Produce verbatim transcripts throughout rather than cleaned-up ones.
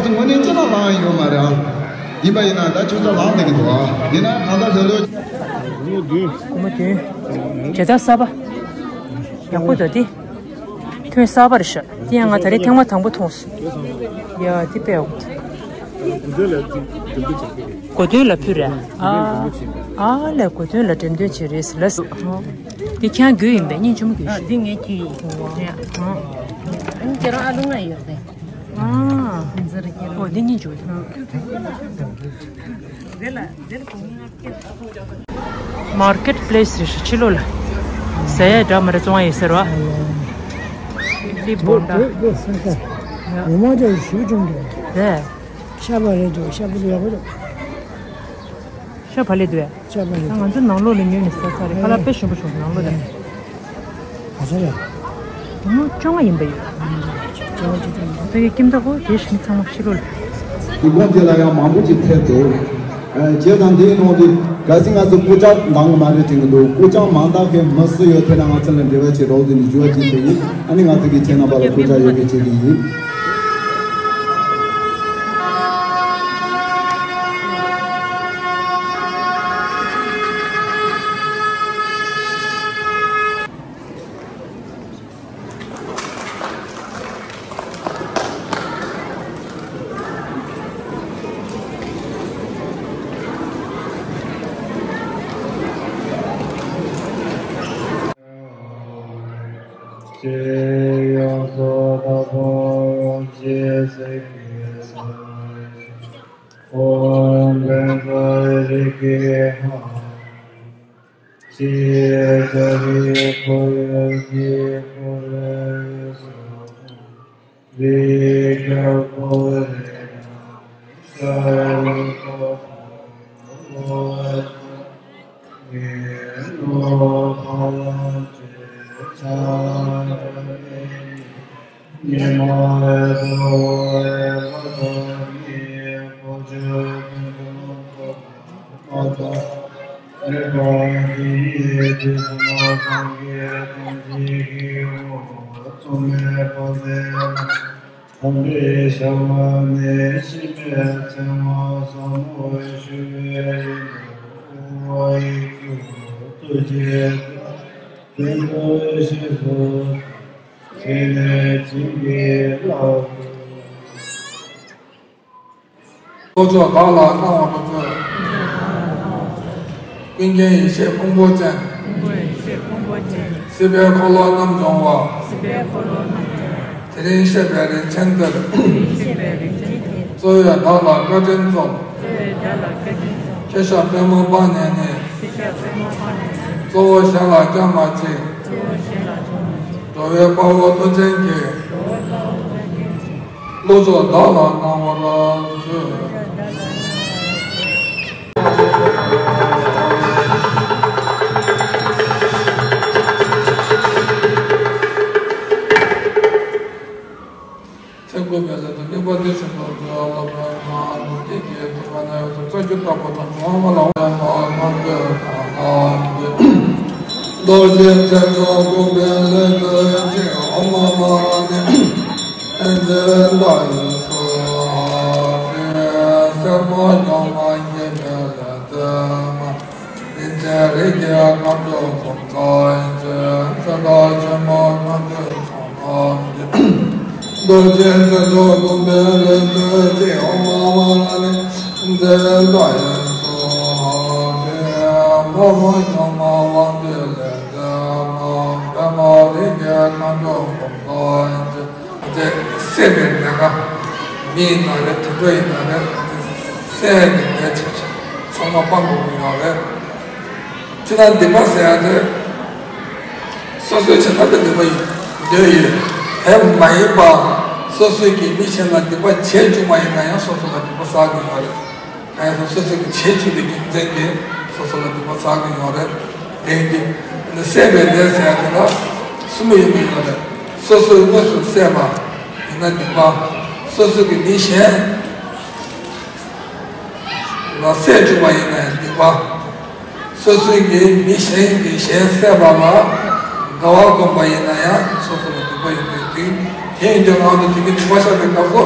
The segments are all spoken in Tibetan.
དངོས་གནས་ཅི་ལ་ལངས་ཡོད་མ་རེད་ཨ། ཡིན་པ་ཡིན་ན་ད་ཆུ་ཚོད་ལངས་བསྡད་ཀྱི་འདུག་ཨ། ཡིན་ན་གང་ལྟར་ལྷོད་ལྷོད། སྒོར་མོ་བདུན། བྱེ་ཐང་གསར་པ། ཡག་པོ་འདུག་དེ། ཐོན་གསར་པ་རེད་ཤག་དེ་ཡང་ང་ད་རེས་ཐེངས་མ་དང་པོ་མཐོང་སོང་། ཡ་དེ་དཔེ་ཡག་པོ་འདུག་སྒོ་སྟོན་ལ་ཕུལ་རེད་ཨ། ཨ་ལས་སྒོ་སྟོན་ལ་འགྲེམས་སྟོན་བྱེད་རེས་ལ་སུ། དེ་ཁྱེད་རང་རྒྱུ་ཡིན་པས་སྙིང་རྗེ་མོ་རྒྱུ་ཨ། ཞིག་འདི་ངའི་ཁྱི་ཡིན། ཨ། ཁྱེད་རང་ཨ་ལུ་ང་ཡོད་རེད། ཨ། འོ་འདི་གཉིས་འཇུག་མར་ཀེཊ་པི་ལེ་སི་རེད་ཤག་ཕྱི་ལོགས་ལ། ཟ་ཡ་འདྲ་མི་འདྲ་བཙོང་ཡ་ཡོད་ཟེར་བ། ལི་བོ་ཌ། ངོ་མ་དེ་ཞུ་བྱུང་འདུག་རེད། ཤ་བག་ལེབ་འདུག་ཤ་བག་ལེབ་ཡག་པོ་འདུག་ཤ་བག་ལེབ་འདུག་ཤ་བག་ལེབ། ད་ང་ཚོ་ནང་ལོགས་ལ་ཉོས་ནས་ཟ་ཚར་རེད། ཁ་ལག་དཔེ་ཞིམ་པོ་བྱུང་ནང་ལོགས་ལ། ག་ཚོད་རེད། དེ་མོ་བཅོ་ལྔ་ཡིན་པ་ཡོད། བཅོ་ལྔ་བཅུ་ཐམ། ད་གི་ཀིམ་ད་གོ་དེ་བཞིན་ཚང་མ་ཕྱི་ལོགས་ལ། དེ་གོང་དེ་ལ་ཡང་མང་པོ་ཅིག་ཐེབས་འདུག་རྗེས་དང་དེའི་ནང་དུ་གལ་སྲིད་ང་ཚོ་སྐུ་བཅར་འདང་མ་རེད་དྲན་གྱི་འདུག་སྐུ་བཅར་མ་འདང་མཁན་མི་སུ་ཡོད་ཐད་ན་ང་ཚོ་ལ་འབྲེལ་བ་བྱེད་རོགས་ཟེར་ནས་ཞུ་བ་ཅིག་དེ་ཡིན། ཨ་ནི་ང་ཚོ་གི་ཁྱེད་རྣམ་པ་ལ་སྐུ་བཅར་ཡོད་པའི་ཆེད་དུ་ཡིན། ལྷོ་ཕྱོགས་བདག་ལ་གནང་བ་དང་མཚོན། ཀུན་མཁྱེན་ཡེ་ཤེས་ཕུང་པོ་ཅན། སྲིད་པའི་འཁོར་ལོ་རྣམ་སྦྱོང་བ། དེ་རིང་གཤེགས་པའི་རིན་ཆེན་འདིར། གཙོ་བོས་བདག་ལ་བཀའ་དྲིན་སྩོལ། ཁྱེད་ཞབས་པད་མོ་སྤངས་ནས་ནི། གཙོ་བོ་གཞན་ལ་སྐྱོན་མ་མཆིས། འགྲོ་བའི་དཔའ་བོ་མཐུ་ཆེན་གྱིས། ལྷོ་ཕྱོགས་བདག་ལ་གནང་བར་མཛོད། ཚེ་འགོ་པའི་ལས་དང་ནུས་པ་འདི་བཞིན་དུ་འགྲོ་བ་སློབ་དཔོན་མ་ལུས་ཀྱི་དགེ་ཐུབ་པ་ན་ཡོད་དུ་རྩ་རྒྱུད་བརྟག་པ་དང་བྱུང་བ་ལ་འོ་མ་མ་འདོད་དང་ལ་འདོད། རྡོ་རྗེ་ཚེ་སྲོག་འགུགས་པའི་ལས་མཛད་ཅིང་འོ་མ་མ་ནི་ཨེ་ཛེ་ཏ་ཡི་སོ་ཧ་ཏེ། སེར་མོ་གྱོང་མ་སྐྱེད་པའི་ལས་མཛད་མ། རིན་ཆེན་རིགས་ཀྱི་མཁའ་འགྲོ་འབུམ་ཚོགས་ཀྱིས། ཚེ་རབས་ཆེན་མོ་མཁའ་འགྲོའི་ཚོགས་རྣམས་ཀྱིས། རྡོ་རྗེ་ཚེ་སྲོག་འགུགས་པའི་ལས་མཛད་ཅིང་འོ་མ་མ་ནི་ཨེ་ཛེ་ཏ་ཡི་སོ་ཧ་ཏེ། འཕགས་མ་གྱོང་མ་དབང་པོའི་ལས་མཛད་མ། པདྨ་རིགས་ཀྱི་མཁའ་འགྲོ་འབུམ་ཚོགས་ཀྱིས། དེ་སད་པའི་ལས་ཀ། མི་ཡིན་ན་རེད། དུད་འགྲོ་ཡིན་ན་རེད། སད་པའི་ལས་བྱེད་ཚང་མ་སྤང་དགོས་ཀྱི་ཡོད་རེད། ཅི་ལྟར་སྡིག་པ་ཟེར་ཡ་དེ། སོ་སོའི་བྱས་ན་དེ་སྡིག་པ་ཡིན་འདོད་ཡོད། དེ་མ་ཡིན་པ། སོ་སོས་ཀྱིས་མི་གཞན་ལ་སྡིག་པ་བྱེད་བཅུག་པ་ཡིན་ན་ཡང་སོ་སོ་ལ་སྡིག་པ་བསགས་ཀྱི་ཡོད་རེད། ཨ་ཡ་སོ་སོས་ཀྱིས་བྱེད་བཅུག་པའི་རྒྱུ་མཚན་གྱིས་སོ་སོ་ལ་སྡིག་པ་བསགས་ཀྱི་ཡོད་རེད། དེ་ཡིན་དུས་སད་པའི་ལས་ཟེར་ཡ་དེ་ལ་གསུམ་པ་ཡོང་གི་ཡོད་རེད། སོ་སོས་དངོས་སུ་བསད་པ་ཡིན་ན་སྡིག་པ། སོ་སོ་གིས་མི་གཞན་ལ་བསད་བཅུག་པ་ཡིན་ན་ཡང་སྡིག་པ། སོ་སོ་གིས་མི་གཞན་གྱི་གཞན་བསད་པ་ལ་དགའ་བ་བསྒོམས་པ་ཡིན་ན་ཡང་སོ་སོ་ལ་སྡིག་པ་ཡོང་གི་ཡོད་དུས། དེ་ཡིན་དུས་ང་ཚོ་དེ་གི་དྲི་བ་ཤོར་བའི་སྐབས་སུ།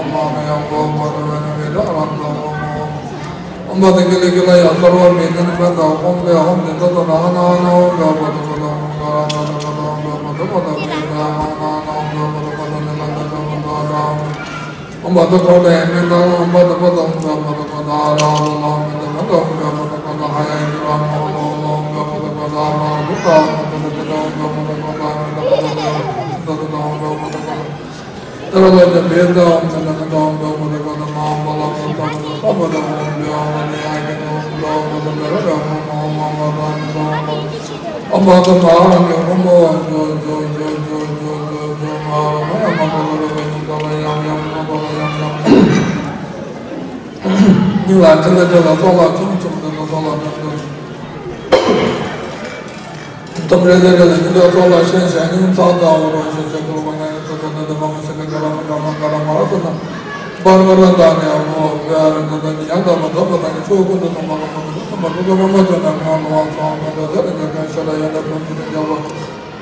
ཨོཾ་ཨཱཿཧཱུྃ་ཡ་ཧོ། ཨོཾ་བྷ་ར་ཝེ་ནི་བི་ཏ་ར་ཏ་ཧོ། ཨོཾ་བ་དང་ཀི་ལི་ཀི་ལ་ཡ་སརྦ་མི་ཏན་བན་དང་ཧོམ་བེ་ཧོམ་ནི་ཏ་ཏ་ན་ཧ་ན་ཧ་ན་ཧོམ་བེ་བ་ཏ་བ་ཏ་ཧོམ་ག་ར་ཏ་ཏ་བ་ཏ་ཧོམ་བེ་བ་ཏ་བ་ཏ་ཧོམ་བེ་ཧ་ན་ཧ་ན་ཧོམ་བེ་བ་ཏ་བ་ཏ་ནི་ལ་ཏ་ཏ་བ་ཏ་ཧ་ན་ཧོམ་བ་ཏ་ཁོ་ལེ་མེ་ཏ་ཧོམ་བ་ཏ་བ་ཏ་ཧོམ་བེ་བ་ཏ་བ་ཏ་ཧ་ན་ཧ་ན་ཧོམ་བེ་ཏ་བ་ཏ་ཧོམ་བེ་བ་ཏ་ཁོ་ཏ་ཧ་ཡ་ཡི་ར་ཧོམ་ཧོམ་ཧོམ་བེ་བ་ཏ་བ་ཏ་ཧ་ན་ཧ་ཏུ་ཏ་ཧོམ་བ་ཏ་ཏ་ཧོམ་བེ་བ་ཏ་ཁོ་ཏ་ཧ་མེ་ཏ་བ་ཏ་ཏ་ཧོམ་བེ་བ་ཏ་ཁོ་ཏ། ཏ་ར་ལ་ཇ་བེ་ཏ་ཨོམ་ཆ་ན་མེ་ཏ་ཨོམ་ཏ་ཨོམ་ཏ་ཁ་ཏ་མ་ཨོམ་པ་ལ་ཨོམ་ཏ་ཁ་ཏ་ས་པ་ཏ་ཨོམ་པེ་ཨོམ་པ་ནི་ཡ་ཀེ་ཏ་ཨོམ་ཏ་ཨོམ་ཏ་ཏ་ར་ར་ཨོམ་ཨོམ་ཨོམ་ཨ་ཏ་མེ་ཏ་ཨོམ་པ་ཨོམ་པ་ཏ་མ་ཧ་ར་ནི་ཨོམ་པ་ཨོམ་ཇོ་ཇོ་ཇོ་ཇོ་ཇོ་ཇོ་ཇོ་ཇོ་མ་ཧ་ར་མ་ཡ་མ་པ་ལ་ར་བེ་ཉི་ཏ་ལ་ཡམ་ཡམ་ཨོམ་པ་ལ་ཡམ་ཡམ། སྙིང་ལ་ཁྲི་ལ་ཇ་ལ་སོགས་ལ་ཆུམ་ཆུམ་ཏེ་ན་སོགས་ལ་ནི་ཏུ། ཏམ་རེ་ལེ་རེ་ལ་ཉི་ཟླ་ཚོགས་ལ་ཤན་ཤན་སྙིང་ཚག་ཚག་འོ་རོ་ཤེ་ཤེ་ཀུ་རུ་མ་ཉ་ཡ་ཚ་ཚ་ན་དེ་མ་མ་ཤེ་ཀ་ཀ་ར་མ་ཀ་མ་ཀ་ར་མ་ར་ཚ་ན་བར་བར་ར་ད་ནེ་འོ་བེ་ཨ་ར་ད་ད་ཉི་ཡ་ད་མ་ད་པ་ད་ཉི་ཚོ་ཀུན་ཏུ་ཚང་མ་ལ་མ་ཀུན་ཏུ་ཚང་མ་ཀུ་ཀུ་ར་མ་ཚ་ན་ང་ལོ་བ་ཚང་མ་ད་ད་ར་ཉ་ཀ་ཤ་ད་ཡ་ད་ཀུན་ཏུ་ཉ་བ།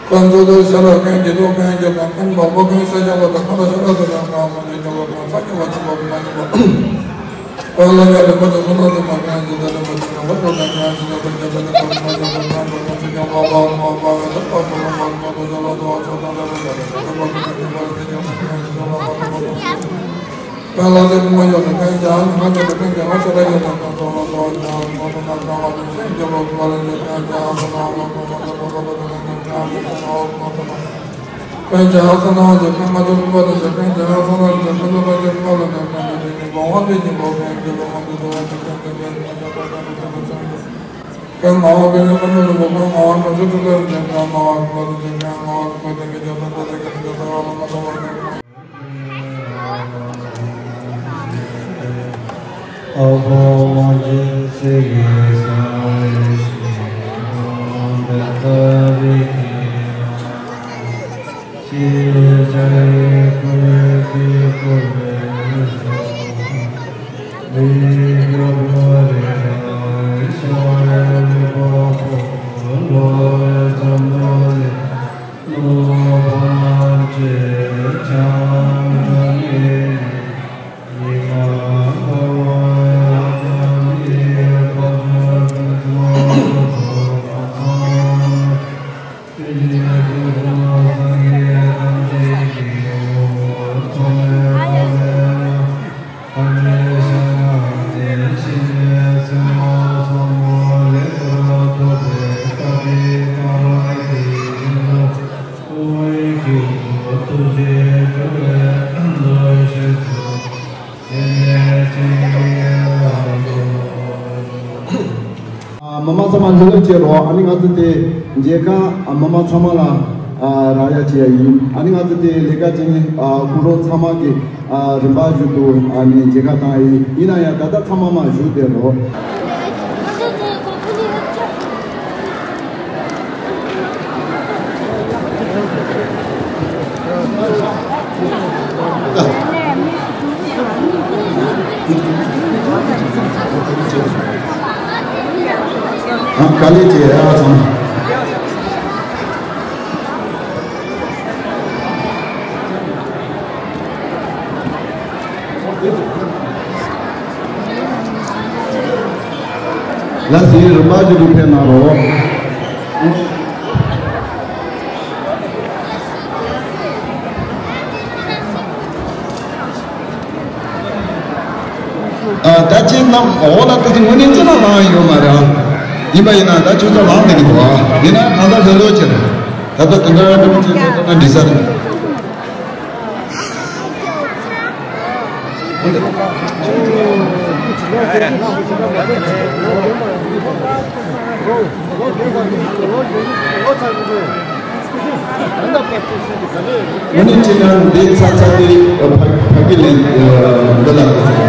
ཀན་ཛོ་དོ་ཤ་ར་ཀན་གྱི་དོ་ཀན་གྱི་དང་ཀན་བག་པོ་ཀན་ས་ཀྱ་ལ་དང་ཀན་ལ་ཤ་ར་དོ་དང་ཀན་མ་ཉི་ཉོ་བ་ཀན་ས་ཉོ་བ་ཆུ་བ་མ་ཉོ་བ། ཀན་ལ་ཡ་རི་མ་དོ་སོ་ན་དོ་མ་ཀན་ཛོ་དོ་རི་མ་དོ་ཉོ་བ་ཆོ་ཀན་ཀན་ཟི་ལ་དོ་ཀན་ལ་དོ་མ་ཉོ་བ་ཀན་དོ་མ་ཆུ་ཉོ་བ་བ་མ་བ་བ་ད་བ་བ་མ་མ་དོ་ཤ་ལ་དོ་བ་ཆོ་དང་ལ་ར་ཡ་རི་མ་དོ་ཉོ་བ་ཆུ་ཉོ་བ་ཀན་ཟི་ལ་མ་དོ་མ་དོ། མི་མང་ཚང་མ་ལྷོད་ལྷོད་བྱེད་རོགས། ཨ་ནི་ང་ཚོ་དེ་མཇལ་ཁ་མི་མང་ཚང་མ་ལ་རག་ཡ་བྱེད་ཡ་ཡིན། ཨ་ནི་ང་ཚོ་དེ་ལས་ཀ་བྱེད་མཁན་ཁོང་ཚང་མ་གི་རིམ་པ་བཞིན་དུ་ཨ་ནི་མཇལ་ཁ་བཏང་ཡ་ཡིན། ཡིན་ན་ཡང་ད་ལྟ་ཚང་མ་མ་བཞུགས་བསྡད་རོགས། ཨ། དཀའ་ལས་ཆེ་ཨ་ཚང་མ། ལགས་སོ། རིམ་པ་བཞིན་དུ་ཕེབས་གནང་རོགས། ཨ། ད་ཁྱེད་རྣམས་འོག་ལ་ད་དུང་དངོས་གནས་ཅི་ལ་ལངས་ཡོད་མ་རེད། ཡིན་པ་ཡིན་ན་ད་ཁྱོད་ཚོ་ལངས་བསྡད་ཀྱི་འདུག་ཨ། ཡིན་ན་གང་ལྟར་ལྷོད་ལྷོད་བྱེད། ད་ལྟ་དེ་འདྲ་འདྲ་མི་བྱེད་ད་ལྟ་ན་འགྲིག་ས་རེད། དངོས་གནས་བྱས་ན་འདི་ཚ་ཚ་དེ་ཕ་ཕ་གི་ལས་འདི་ལ་འདི་ཚ།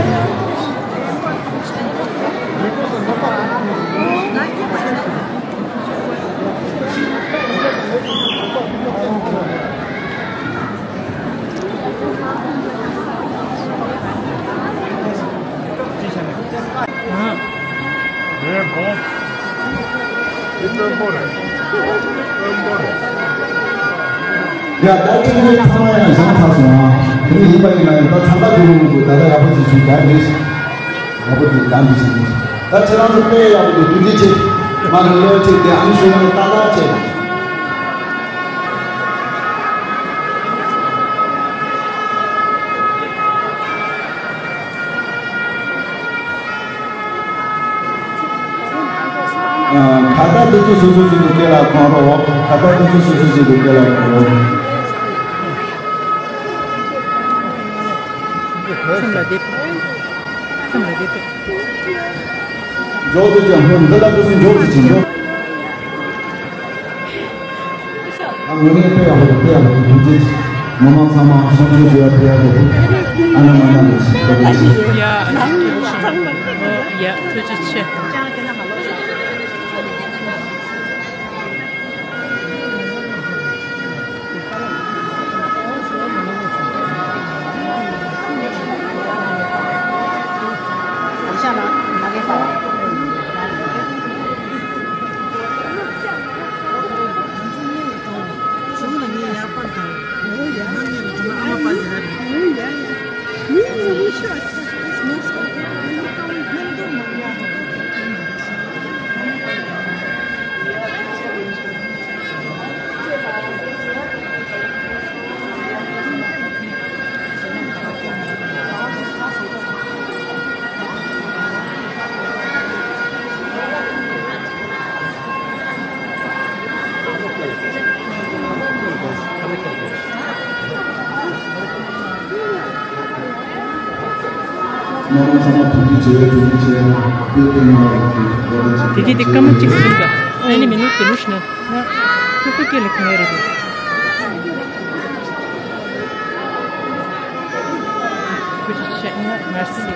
རེད་གོ། དེ་དཔོན་པོ་རེད། དཔོན་པོ་རེད། ཡ། ད་ཁྱེད་ཚོ་ཚང་མ་ཡང་བཞེངས་ཚར་སོང་ཨ། དེ་ནས་ཡིན་པ་ཡིན་ན་ཡང་ད་ཚང་མ་དེ་རུ་འདུག་ད་ལྟ་ཡག་པོ་ཞིག་བྱུང་། ད་འདི་ཡག་པོ་ཞིག་ད་འདི་ཞིག་ད་ཁྱེད་རང་ཚོ་དཔེ་ཡག་པོ་འདུག་ཐུགས་རྗེ་ཆེ། མ་རེད་ལོ་ཆེ་དེ་ཨང་ཞུ་ན་ཏག་ཏག་བྱེད། ཁ་བཏགས་འདི་ཚོ་སོ་སོ་སོ་སོ་སྐེ་ལ་གོན་རོགས། ཁ་བཏགས་འདི་ཚོ་སོ་སོ་སོ་སོ་སྐེ་ལ་གོན་རོགས། མཚམས་ལ་བསྡད། མཚམས་ལ་བསྡད། འཇོག་ཏུ་ཅང་ཧོན་འདི་ལ་འདི་ཚོ་འཇོག་ཏུ་ཅི་འཇོག་ཨ། དངོས་གནས་དཔེ་ཡག་པོ་དཔེ་ཡག་པོ་ཐུགས་རྗེ་ཆེ། ངོ་མ་ཚང་མ་སྲུང་སྐྱོབ་བྱེད་ཡ་དཔེ་ཡག་པོ། ཨ་ན་མ་ན་ལེ་ཆེ་ལེ་ཆེ། ཡ། ཨ་ཅེ་ཐུགས་རྗེ་ཆེ། ཨོ་ཡ། ཐུགས་རྗེ་ཆེ། དེ་དུས་དེ་སྐར་མ་གཅིག་ཟིན་པ། ཨ་ནི་མི་ནུ་དེ་ལུ་ཤི་ན། སོ་སོ་སྐད་ལ་གང་ཡང་རེད། ཐུགས་རྗེ་ཆེ། མར་སི།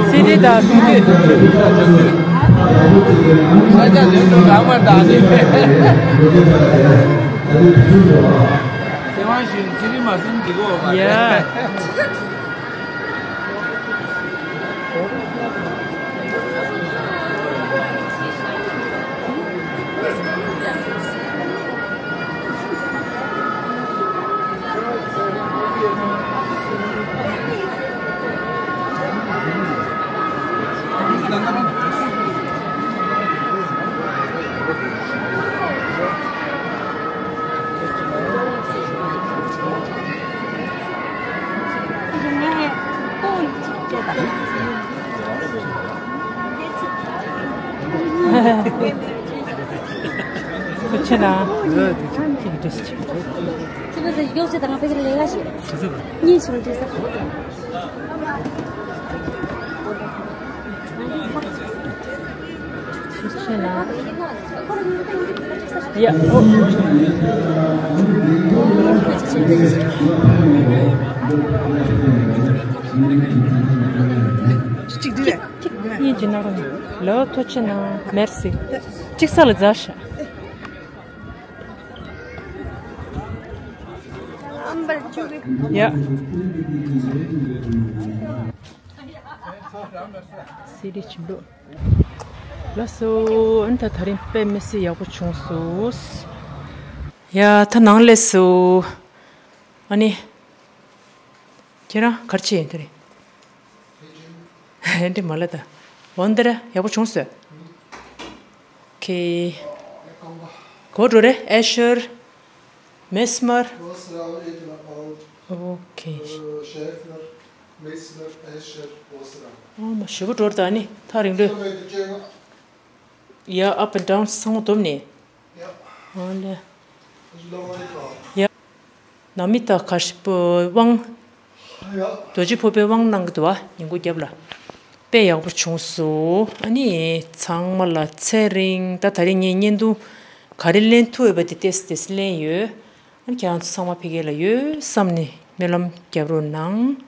སི་ཌི་དང་གསུང་དུས། ཡ། ཐུགས་རྗེ་གནང་། ཁྱེད་ཀྱི་བྲེལ་ཟིང་ཆེ། ཚེ་བ་ཟེར་ཡོད་ཟེར་དང་ཕ་གིར་ལས་ཀ་བྱེད། གཉིས་བྱུང་བྲེལ་ཟིང་། ཐུགས་རྗེ་གནང་། ཡ། ཨོ། གཅིག་འདི་རེད། གཉིས་ཀྱི་ནང་ལོ། ཐུགས་རྗེ་གནང་། མེར་སི། གཅིག་ས་ལ་འཛར་ཤག་ཡ། སི་རི་ཆུ་ལོ། ལགས་སོ། ཨ་ནི་ད་ད་རིང་དཔེ་མི་སྲིད་ཡག་པོ་བྱུང་སོང་། ཡ། ད་ནང་སླེབས་སོང་། ཨ་ནི། ཁྱེད་རང་ག་རེ་བྱེད་ཡིན་དེ་རིང་། འདི་མ་ལ་ད། འོ་འདིར་ཡག་པོ་བྱུང་སོང་། ཁེ། གོ་འགྲོ་རེད། ཨེ་ཤར། མེ་སི་མར། ཨོ་ཁེ། ཨོ་མ་ཞེ་པོ་འགྲོ་རེད་ད་ནི་ཐག་རིང་རེད། ཡ། up and down ཚང་མ་བསྡོམས་ནས། ཨོ་ལེ། ཡ། ནང་མི་དང་ག་ཤི་པོ་དབང་། རྡོ་རྗེ་ཕུར་པའི་དབང་གནང་གི་འདུག་བ། ཉིན་གུང་རྒྱབ་ལ། དཔེ་ཡག་པོ་བྱུང་སོང་། ཨ་ནི་ཚང་མ་ལ་ཚེ་རིང་། ད་ད་རིང་ངས་བརྙན་ཐུང་ག་རེ་ལེན་ཐུབ་ཡོད་པ་དེ་ཏོག་ཙམ་ཏོག་ཙམ་ལེན་ཡོད། ཨ་ནི་ཁྱེད་རང་ཚོ་ཚང་མ་ཕ་གི་ལ་ཡོད་བསམ་ནས་སྨོན་ལམ་རྒྱབ་རོགས་གནང་།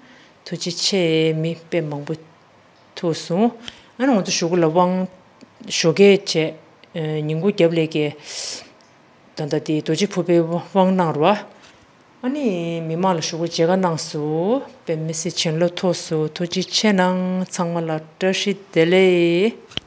ཐུགས་རྗེ་ཆེ། མི་དཔེ་མང་པོ་ཐུག་སོང་། ཨ་ནི་ང་ཚོ་གཞུག་གུ་ལ་དབང་ཞོགས་ཀས་བྱས། ཨ། ཉིན་གུང་རྒྱབ་ལས་ཀའི་ད་ལྟ་དེ་རྡོ་རྗེ་ཕུར་པའི་དབང་གནང་རོགས། ཨ་ནི་མི་མང་ལ་གཞུག་གུ་མཇལ་ཁ་གནང་སོང་། དཔེ་མི་སྲིད་བྱིན་རླབས་ཐོབ་སོང་། ཐུགས་རྗེ་ཆེ་གནང་། ཚང་མ་ལ་བཀྲ་ཤིས་བདེ་ལེགས།